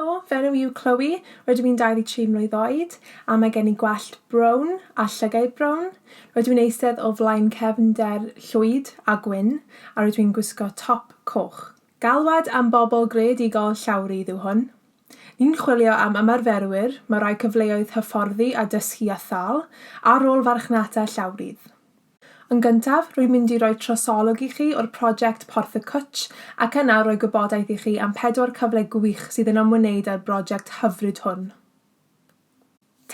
Helo, fy enw i yw Chloe, rydw i'n 23 mlwydd oed a mae gen i gwallt brown a llygaid brown. Rydw i'n eistedd o flaen cefnder llwyd a gwyn a rydw i'n gwisgo top coch. Galwad am bobl greadigol llawrydd yw hwn. Ni'n chwilio am ymarferwyr, mae rhai cyfleoedd hyfforddi a dysgu â thâl, a rôl farchnata llawrydd. Yn gyntaf, rwy'n mynd i roi trosolwg i chi o'r prosiect Porth y Cwtsh ac yna roi gwybodaeth i chi am pedwar cyfle gwych sydd yn ymwneud â'r brosiect hyfryd hwn.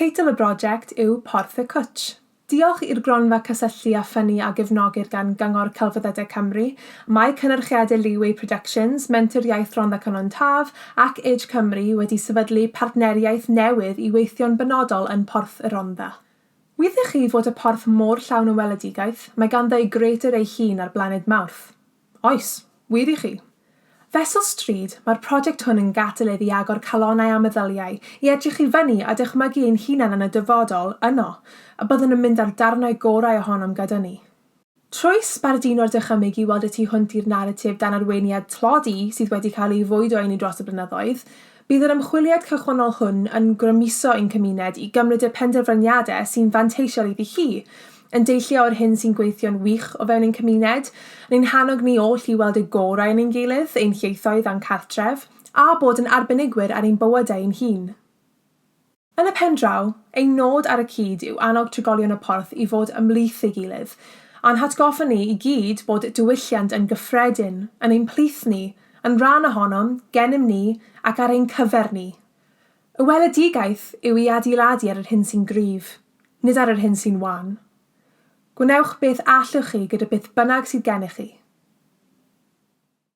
Teitl y brosiect yw Porth y Cwtsh. Diolch i'r Gronfa Cysylltu a Ffynnu a gefnogir gan Gyngor Celfyddydau Cymru, mae Cynyrchiadau Leeway Productions, Menter Iaith Rhondda Cynon Taf ac Age Cymru wedi sefydlu partneriaeth newydd i weithio'n benodol yn Porth y Rhondda. Wyddech chi fod y porth mor llawn o weledigaeth, mae ganddo ei greadur ei hun ar blaned Mawrth? Oes, wir i chi. Fesul stryd, mae'r prosiect hwn yn gatalydd i agor calonnau a meddyliau, i edrych i fyny a dychmygu ein hunain yn y dyfodol, yno, y byddwn yn mynd â'r darnau gorau ohonom gyda ni. Trwy sbarduno'r dychymyg i weld y tu hwnt i'r naratif dan arweiniad tlodi sydd wedi cael ei fwydo i ni dros y blynyddoedd, bydd yr ymchwiliad cychwynnol hwn yn grymuso ein cymuned i gymryd y penderfyniadau sy'n fanteisiol iddi hi, yn deillio o'r hyn sy'n gweithio'n wych o fewn ein cymuned, yn ein hannog ni oll i weld y gorau yn ein gilydd, ein hieithoedd a'n cartref, a bod yn arbenigwyr ar ein bywydau ein hun. Yn y pen draw, ein nod ar y cyd yw annog trigolion y Porth i fod ymhlith ei gilydd, a'n hatgoffa ni i gyd bod diwylliant yn gyffredin, yn ein plith ni, yn rhan ohonom, gennym ni, ac ar ein cyfer ni. Y weledigaeth yw i adeiladu ar yr hyn sy'n gryf, nid ar yr hyn sy'n wan. Gwnewch beth allwch chi gyda beth bynnag sydd gennych chi.